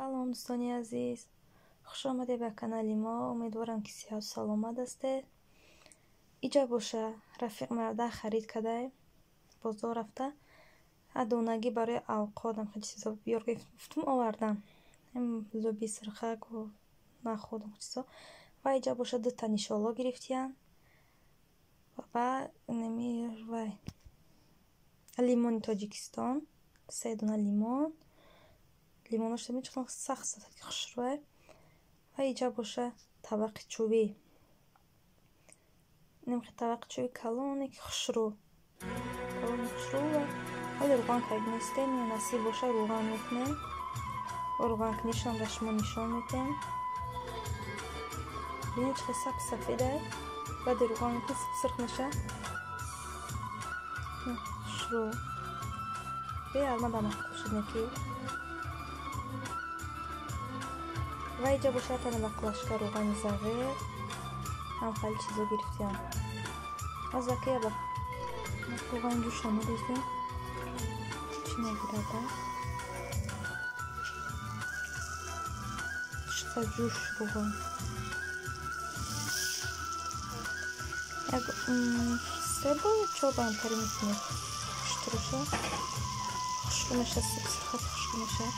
Салом дӯстони азиз, хуш омадед ба канали мо. Умедворам, ки сиҳату саломат ҳастед. Иҷа боша, рафиқ марда харид кадай, бозор рафта, донагӣ барои авқотам хеле чизо биёр гуфтум, овардам. Лӯби сирхак нахӯдам чизо. Ва иҷа боша дута нишоло гирифтиян ва неми вай лимони Тоҷикистон, се дона лимон. Лимонош чӣ сахт сахт хушрӯй. Ва иҷа боша табақи чӯбӣ. Немхе табақи чӯби калоне ки хушрӯ. Калони хушрӯ ва ҳоле рӯған кард нестем, насиб боша рӯған мекунем. Ва рӯғанкунишам ба шумо нишон медиҳем. Бинед чӣ саб сафедай. Баъди рӯған мекунем сирх меша. Хушрӯ. Беалма ба мақбул шуд неки. Ва иҷа боша тана баклажка рӯғани зағир ҳам хеле чизо гирифтиям. Аз акия ба рӯғани ҷӯша мерезем. Чӣ мегирада? Чиқа ҷӯш рӯған. Як се бор чор бор ҳамтари мекунем. Хуштуруша. Хушрӯ меша, сирхат хушрӯ меша.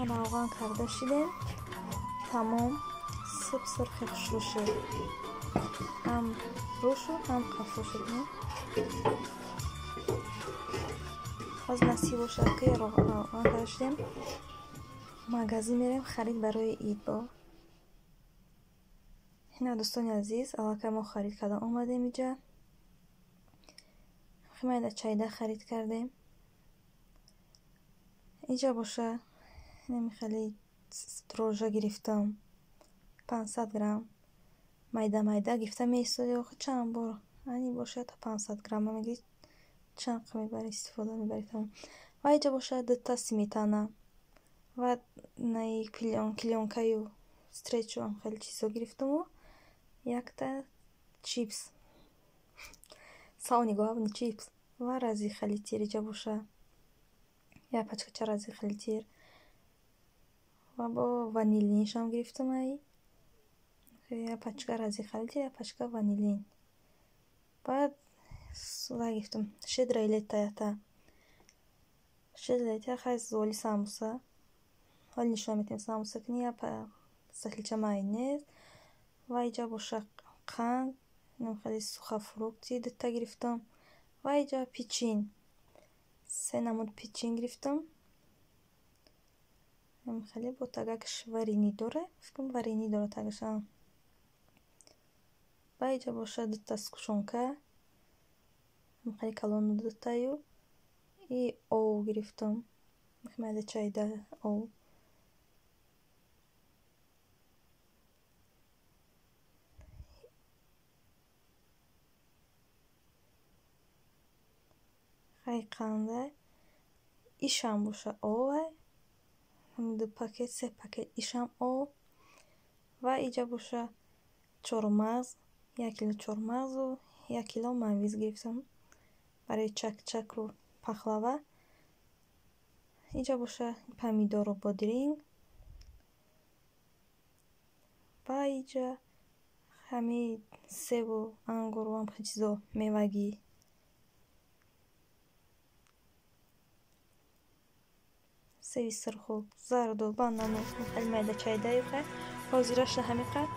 Равған карда шидем. Тамом сиб сирхи хушрӯ шуд. Ҳам рӯ шуд, ҳам қафо шуд. Боз насиб бошад ки равған карда шидем. Магазин мерем харид барои ид бо. Ина дӯстони азиз, аллакай мо харид карда омадем иҷа. Химайда чайда харид кардем. Иҷа боша хеле дрожжа гирифтам. 500 грамм. Майда майда гирифта меистоди, охи чанд бор. Ани бошад та 500 грамма мегирӣ, чанд қа мебарӣ, истифода мебарӣ тамом. Ва иҷа бошад дута сметана ва наи клеёнкаю стречу ам хеле чизо гирифтаму якта чипс. Самый главный чипс. Ва разрыхлитель иҷа боша. Як пачкача разрыхлитель. Ва бо ванилиншам гирифтам ай. Як пачка разрыхлитель, як пачка ванилин. Баъд ва гирифтам щедрое лето ята. Щедрое лето хай золи самбуса. Ҳоли нишон медиҳем самбуса кунӣ, як сатлича майонез ва иҷа боша қанд, хеле сухофрукти дута гирифтам ва иҷа печин. Се намуд печин гирифтам. Хеле бо тагакаш варени дора, фикр варени дора тагаш. Ва иҷа боша дута сгущёнка, хеле калону дутаю и ов гирифтам. Майда чайда ов. Хай қанда ишам боша овай. Ду пакет, се пакет ишам ов. Ва иҷа боша чормағз, 1 кило чормағзу 1 кило мавиз гирифтам барои чак-чаку пахлава. Иҷа боша помидору бодринг. Ва иҷа ҳамин себу ангуру ҳам чизо мевагӣ. Себи сурху зарду банану хеле майда чайдаю хай. Ҳозираша ҳамин қад.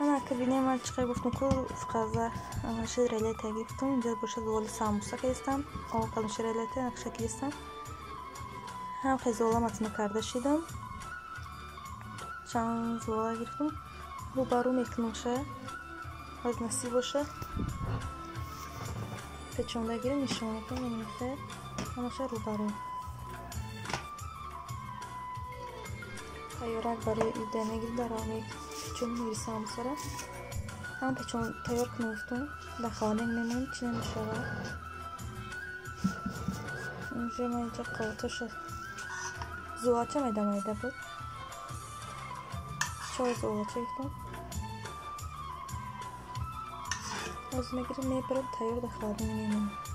Ана ка бинем ман чӣ қадр гуфтам ку фқаза щедрое лето гирифтам. Инҷа боша золи самбуса кардистам. Об калон щедрое лето нақша кардистам. Ҳам хел зола матина карда шидам. Чанд зола гирифтам. Рӯбарӯ мекунам ша. Ҳоз насиб боша. Печонда гирим нишон мекунам ин хел. Ҳамаша рӯбарӯ. Тайёрак барои ида мегирим дар печон мегири самбусара. Ҳам печон тайёр кунам гуфтам, дар холодильник мемонем, чӣ намешавад. Инҷа ман инҷа қоватоша зулача майда майда буд. 4 зулача гирифтам. Ҳозир мегирим, мебарам, тайёр дар холодильник мемонем.